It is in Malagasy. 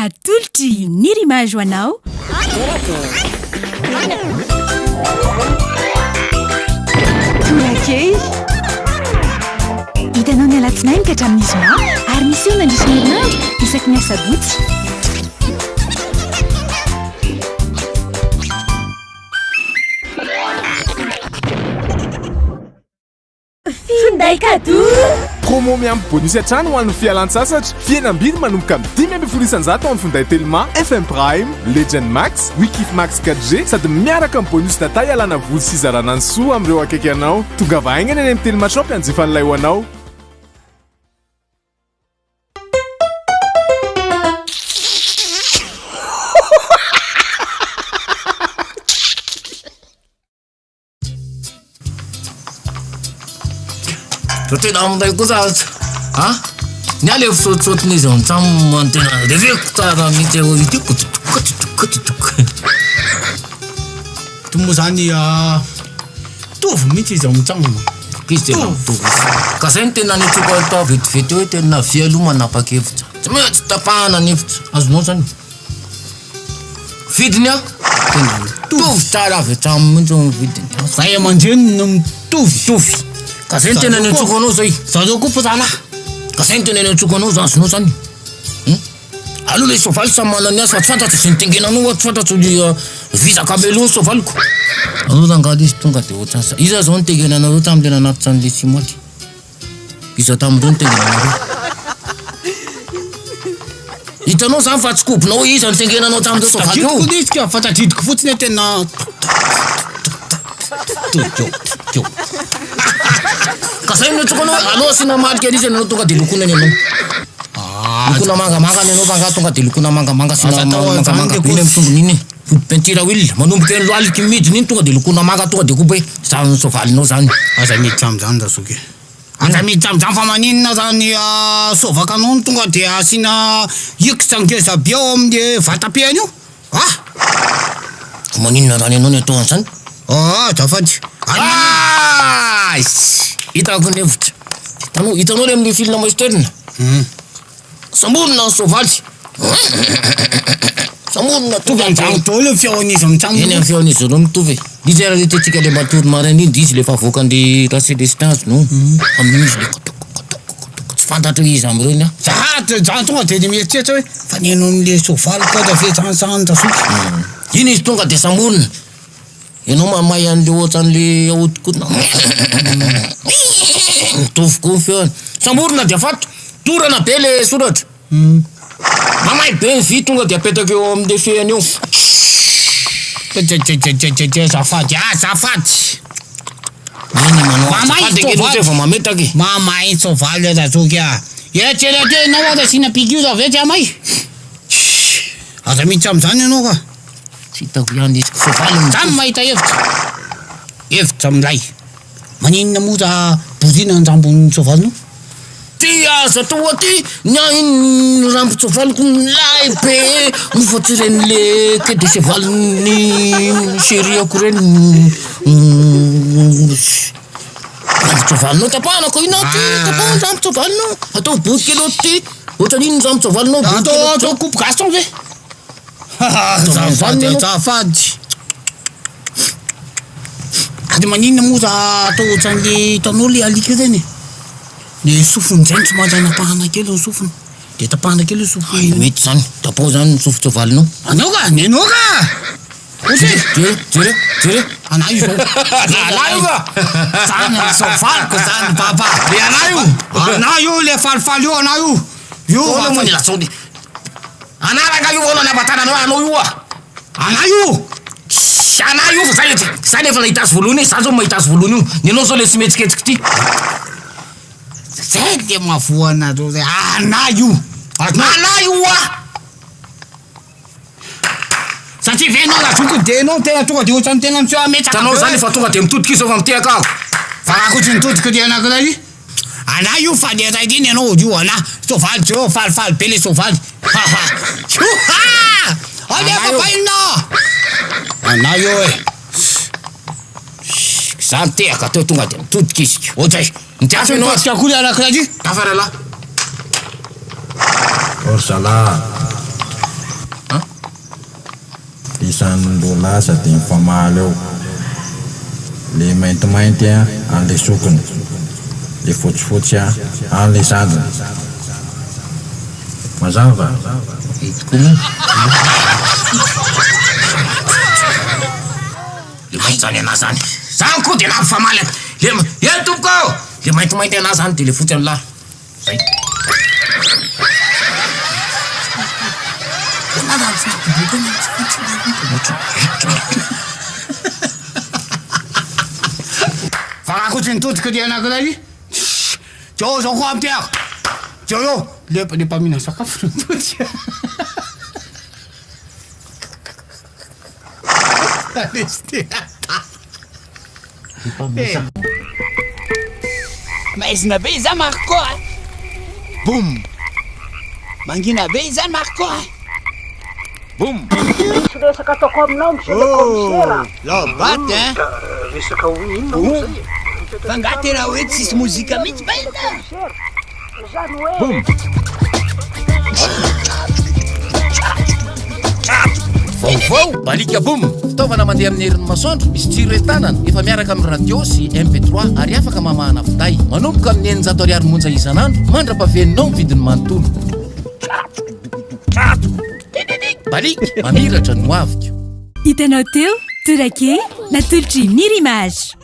Atolotry Nirimage ho anao. Torakely. Hitanao ny alatsinainy ka hatramin'ny zoma ary miseho mandritra ny herinandro isaky ny asabotsy. Finday cadeau! Promo miampy bonus hatrany ho an'ny fialan-tsasatra. Fihenam-bidy manomboka amin'ny 15% ao amin'ny finday Telma, FM Prime, Legend Max, Wikif Max 4G sady miaraka amin'ny bonus data hialana voly sy hizarana ny soa amin'ireo akaiky anao. Tongava haingana eny amin'ny Telma Shop hanjifa an'ilay ho anao. Fa tena amin'ilay kosa aza a! Ny ahy le fisaotisaotin'izy ao an-trano no tena reveko tsara mihitsy hoe ity kototokototokototok. Ty moa zany mitovy mihitsy izy ao an-trano. Izy tena mitovy. Ka zay no tena nitsoka atao vetivety hoe tena avia aloha manapa-kevitra. Tsy maintsy tapahana ny hevitra. Azonao zany. Vidiny an! Tena mitovy tsara avy hatrany mihitsy ny vidiny. Ray aman-dreniny no mitovy. Mitovy. Ka zay no tena niantsoko anao zay. Zareo koa mpirahalahy. Ka zay no tena niantsoko anao zany azonao zany. Hum? Aleo le soavaly samy manana ny azy fa tsy fantatro izay nitengenanao aho, tsy fantatro ny euh, vizaka meloa ny soavaliko. Aleo rangahy izy tonga de ohatran'ny sa- Iza zao nitengenanareo tamin'le nanatitra an'le tsimoaly? Iza tamin'ireo no tengenanareo? Hitanao zany fa tsy kobonao hoe iza no tengenanao tamin'ireo soavaly ireo? Tadidiko ilay izy ka, fa tadidiko fotsiny hoe tena teo. Ka zay no nitsoko anao hoe aleo asiana marika ery izy ianao tonga de lokoina ny anao. Lokoina mangamanga ny anao fa angaha tonga de lokoina mangamanga asiana mangamanga be iny amin'ny tongony iny e. Vody peinture huile, manomboka eny lohalika iny midina iny tonga de lokoina manga tonga de koba hoe zany soavalinao zany. Aza miditra amin'izany Razoky e. Aza miditra amin'izany fa maninona raha ny soavakanao no tonga de asiana X ngeza be ao amin'ny vata-pehany io? Ah! Ko maninona raha ny anao no atao an'izany? Ah azafady. Ary maninona? Ah! Hitako ny hevitra. Hitanao, hitanao le amin'ny film western? Samborina ny soavaly. Samborina tonga Anjaro daholo ny feon'izy mitsam. Eny amin'ny feon'izy ireo mitovy e. Izy ary rehetra tsika le matory maraina iny de izy le efa avoakan'ny ra Celestin azy no. Amin'iny izy le kotoko kotoko kotoko tsy fantatro hoe iza amin'ireo ny ahy. Za za tonga de mieritreritra hoe fa ny an'le soavaly koa da ve zany zany razoky. Iny izy tonga de samborina. Ianao mamay an'le ohatran'le ahodikodina. Mitovy koa ny feony. Samborina dia faty. Dorana be le soratra. Mamay be ny vy tonga dia apetaka eo amin'le fehiny eo. Jejejejejejej azafady azafady. Iny manao Mamay azafady ange soavaly. ianao vao mametaka e. Mamay soavaly razoky a. Eritrereto hoe ianao aza asiana piqûre ve tsy hamay? Aza miditra amin'izany ianao ka. Tsy hitako ihany izy soavaly no Zany mahita hevitra. Hevitra milay. Maninona moa raha borina ny rambon'ny soavalinao? Ty azo atao aty, ny ahy ny rambon-tsoavaliko milay be, moa fa tsy ireny le queue de cheval-n'ny chérie-ako ireny rambon-tsoavalinao tapahana ka inona ty tapaho ny rambon-tsoavalinao, ataovy bory kely ohatr'ity, ohatran'iny ny rambon-tsoavalinao bory kely Atao ohatr'izao. atao coupe gaston ve? Azafady azafady. Ary maninona moa raha atao ohatran'le hitanao le alika ireny e? Ny sofiny izay no tsy maintsy anapahana kely ny sofiny. De tapahana kely ny sofiny. Hay mety izany, tapaho izany ny sofin-tsoavalinao. Anao ka, nenao ka! Osy! Jereo, jereo, jereo. Anah io zao. Anah io ka! Zany ny soavaliko zany baba. Le anah io! Anah io le falifaly io anah io. Io Ahoana moa ny lazaony? Anah rangah io vao nanapa-tanana hoe anao io ah! Anah io! Tssy anah io fa zay efa zay nefa nahita azy voalohany e, za zao mahita azy voalohany io, ny anao zao le tsy mihetsiketsika ity. Zay le mahavoa anareo zay, anah io! Anah io ah! Satria ve enao razoky de enao tena tonga de ohatran'ny tena miseho hametraka Hitanao be zany hoe. efa tonga de mitodika izy zao fa mitehaka aho. Fa raha koa tsy nitodika ry anankiray ry. Anah io fa le ray iny ianao io anah. Soavaly jereo falifaly be le soavaly. Haha. Hoha! Alefa bainina! Anah io e. Za nitehaka teo tonga de mitodika izy. Ohatray. Mitehaka ianao Mitodika koa ry anankiray ry. Tafa rahalahy. Ô ry zalahy a! Isan'ny roa lahy sady mifamaly eo. Le maintimainty an le zokiny, le fotsifotsy an le zandriny. Mazava? Ity koa moa. Le mainty zany anah zany. Zany koa de nampifamaly an. Le, eny tompoko ô! Le maintimainty anah zany de le fotsy an'lah. Zay. Fa raha koa tsy nitodika ty anankiray ity, Jereo zao koa ampiako. Jereo, le le mpamina sakafo no nitodika. Maizina be izany Marco a! Boum! Mangina be izany Marco a! Boum! Misy resaka ataoko aminao monsieur le commissaire a! Laobaty hein! Resaka ho inona moa zay e? Fa nga tena hoe tsisy mozika mihitsy bainina? Zany hoe. Vaovao! Balika Boom! Fitaovana mandeha amin'ny herin'ny masoandro, misy jiro entanana, efa miaraka amin'ny radio sy MP3 ary afaka mamahana finday. Manomboka amin'ny 600 ariary monja isan'andro mandra-pahaveninao ny vidiny manontolo. Balik, mamiratra ny hoaviko. Hitanao teo, Tourake, natolotr'i Nirimage.